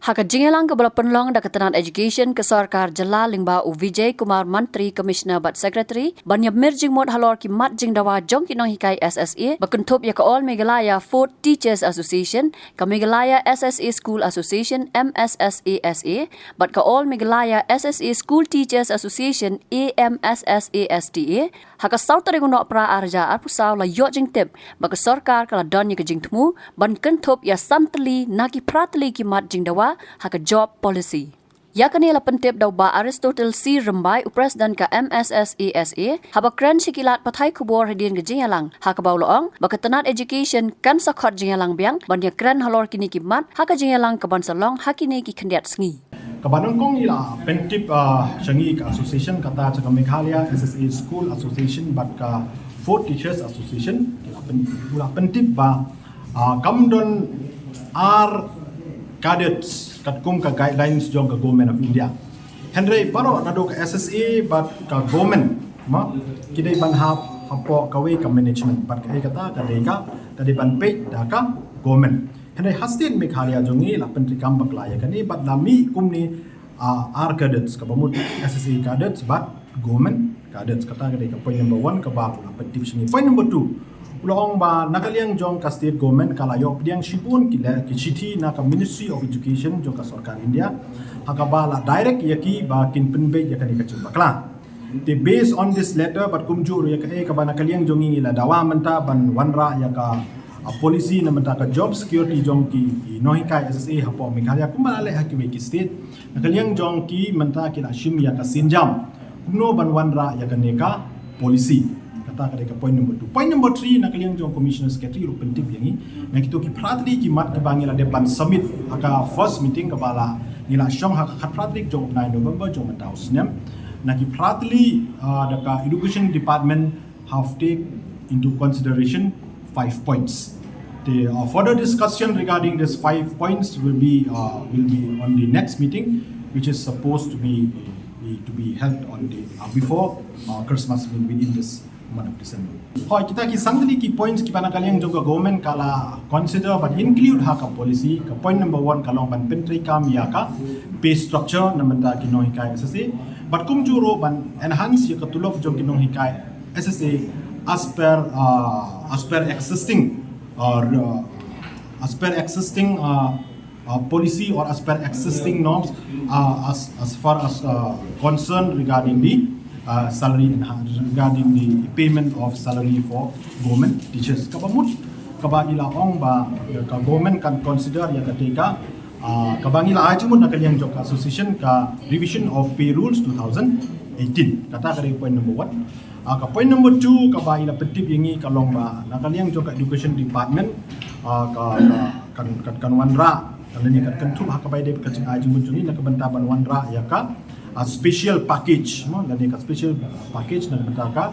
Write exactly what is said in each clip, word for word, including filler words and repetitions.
Ha ka jingïalang kaba la pynlong da ka tnat Education ka sorkar jylla lyngba u Vijay Kumar Mantri, Commissioner bad Secretary, ban ïa mir jingmut halor ki mat jingdawa jong ki nonghikai S S A, ba kynthup ïa ka All Meghalaya Fourth Teachers Association, ka Meghalaya S S A School Association, M S S A S A, bad ka All Meghalaya S S A School Teachers Association, A M S S A S T A, ha ka saw tarik u Nohprah ar hajar arphew saw la ïoh jingtip ba ka sorkar ka la don ïa ka jingthmu ban kynthup ïa san tylli na ki phra tylli ki mat jingdawa ha ka job policy. Ïa kane la pyntip da u Bah Aristotle C Rymbai, u President ka M S S A S A, haba kren sha ki lad pathai khubor hadien ka jingïalang, ha kaba u la ong ba ka tnat Education kan sa khot jingïalang biang ban ïa kren halor kine ki mat ha ka jingïalang kaban sa long ha kine ki khyndiat sngi. Kaba nyngkong ngi la pyntip, ah, sha ngi ka association kata sha ka Meghalaya S S A School Association bad ka Fourth Teachers Association, ngi la pyn-, ngi la pyntip ba, ah, kam don ar cadets katkum ka guidelines jong ka Government of India. Hynrei baroh naduh ka S S A bad ka government, ma, ki dei ban hap hapoh kawei ka management bad kaei kata ka dei ka, ka dei ban peit da ka government. Hynrei ha state Meghalaya jong ngi la pyntreikam bakla ïa kane bad la mih kumne, ah, ar cadets, kaba mut S S A cadets bad government cadets. Kata ka dei ka point number one kaba u la pyntip sha ngi. Point number two, u la ong ba na ka liang jong ka state government ka la ïoh pdiang shibun ki la ki shithi na ka Ministry of Education jong ka sorkar India, ha kaba la direct ïa ki ba kin pynbeit ïa kane ka jingbakla. Te based on this letter bad kumjuh ruh ïa kaei kaba na ka liang jong ngi ngi la dawa mynta ban wanrah ïa ka, ah, policy na mynta ka job security jong ki, ki nonghikai S S A hapoh Meghalaya kumba la leh ha kiwei ki state. Na ka liang jong ki mynta ki la shim ïa ka sienjam kumno ban wanrah ïa kane ka policy. Kata ka dei ka point number two. Point number three, na ka liang jong Commissioner Secretary ruh pyntip ïa ngi na kito ki phra tylli ki mat kiba ngi la dep ban submit ha ka first meeting kaba la ngi la shong ha ka khatphra tarik jong u bnai November jong mynta u snem. Na ki phra tylli, ah, da ka Education Department have take into consideration five points. The, uh, further discussion regarding these five points will be, uh, will be on the next meeting, which is supposed to be, be to be held on the, uh, before, uh, Christmas, will be in this month of December. Hoi, kita ki san tylli ki points kiba na ka liang jong ka government ka la consider bad include ha ka policy. Ka point number one ka long ban pyntreikam ïa ka pay structure na bynta ki nonghikai S S A bad kumjuh ruh ban enhance ïa ka tulop jong ki nonghikai S S A as per, uh, as per existing, uh, uh, as per existing, uh, uh, policy or as per existing norms, uh, as, as far as, uh, concern regarding the, uh, salary and, uh, regarding the payment of salary for government teachers. Kaba mut, kaba i la ong ba, uh, ka government kan consider ïa kata ka, uh, kaba ngi la ai jingmut na ka liang jong ka association ka revision of pay rules two thousand eighteen. Kata ka dei point number one. Ah, ka point number two kaba i la pyntip ïa ngi ka long ba na ka liang jong ka education department, ah, ka, ka kan, kan, kan wanrah, kan lane kan kynthup ha kaba ïadei ka jingai jingmut jong ngi na ka bynta ban wanrah ïa ka, ah, special package, no, lane ka special package na ka bynta ka,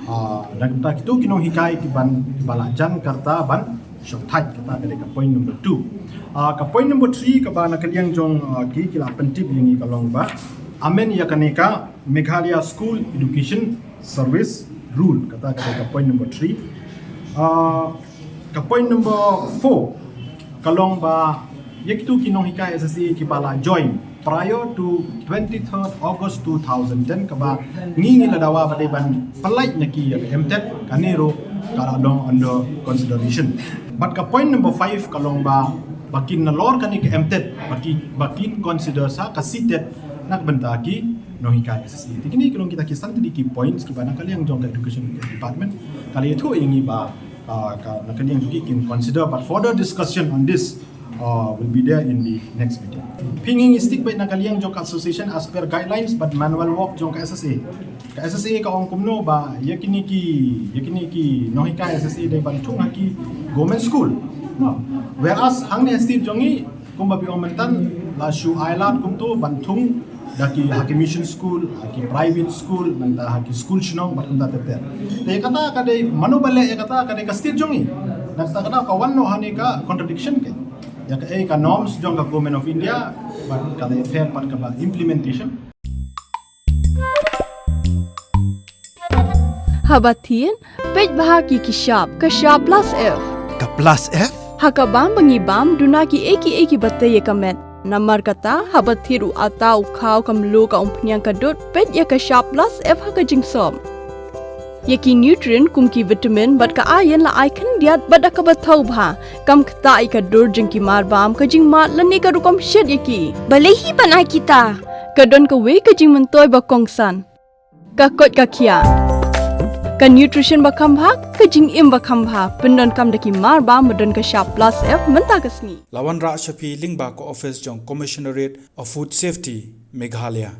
ah, na ka bynta kito ki nonghikai kiban, kiba la jan ka rta ban shongthait. Kata ka dei ka point number two. Ah, ka point number three kaba na ka liang jong, ah, ki, ki la pyntip ïa ngi ka long ba amen ïa kane ka Meghalaya School Education Service Rule. Kata ka dei ka point number three. Ah, ka point number four ka long ba ïa kito ki nonghikai S S A kiba la join prior to twenty-third August two thousand ten, kaba ngi, ngi la dawa ba dei ban pyllait na ki ïa ka MTET, kane ruh ka la long under consideration. Bad ka point number five ka long ba, ba kin nalor kane ka MTET, ba ki, ba kin consider sa ka CTET na ka bynta ki nonghikai S S A. Te kine ki long kita ki san tylli ki points kiba na ka liang jong ka education department ka la ïathuh ïa ngi ba, ah, ka, na ka liang jong ki kin consider, but further discussion on this, uh, will be there in the next meeting. Phi, ngi, ngi stick beit na ka liang jong ka association as per guidelines bad manual work jong ka S S A. Ka S S A ka ong kumno ba ïa kine ki, ïa kine ki nonghikai S S A dei ban thung ha ki government school, no? Whereas hangne ha state jong ngi, kumba phi ong mynta, la shu ailad kumto ban thung da ki ha ki mission school, ha ki private school, mynta ha ki school shnong bad kumta ter ter. Te kata ka dei, mano ba leh ïa kata, ka dei ka state jong ngi. Na kata, kata ka wan noh hangne ka contradiction ka ïa kaei ka norms jong ka Government of India bad ka leh fair bad kaba implementation. Haba thied, peit bha ki ki shap, ka shap plus F. Ka plus F? Ha ka bam ba ngi bam, duna kiei kiei kiba tei ïa ka met. Namar kata, haba thied u atta, u khaw, ka mluh, ka umphniang, ka dud, peit ïa ka shap plus F ha ka jingsop. Ïa ki nutrient kum ki vitamin bad ka iron la ai khyndiat bad da kaba thaw bha. Kam ktah ïa ka dur jong ki marbam, ka jingmad lane ka rukom shet ïa ki. Balei hi ban ai kita? Ka don kawei ka jingmyntoi ba kongsan. Ka koit ka khiah. Ka nutrition ba kham bha, ka jingim ba kham bha. Pyndonkam da ki marbam ba don ka shap plus F mynta ka sngi. La wanrah sha phi lyngba ka office jong Commissionerate of Food Safety, Meghalaya.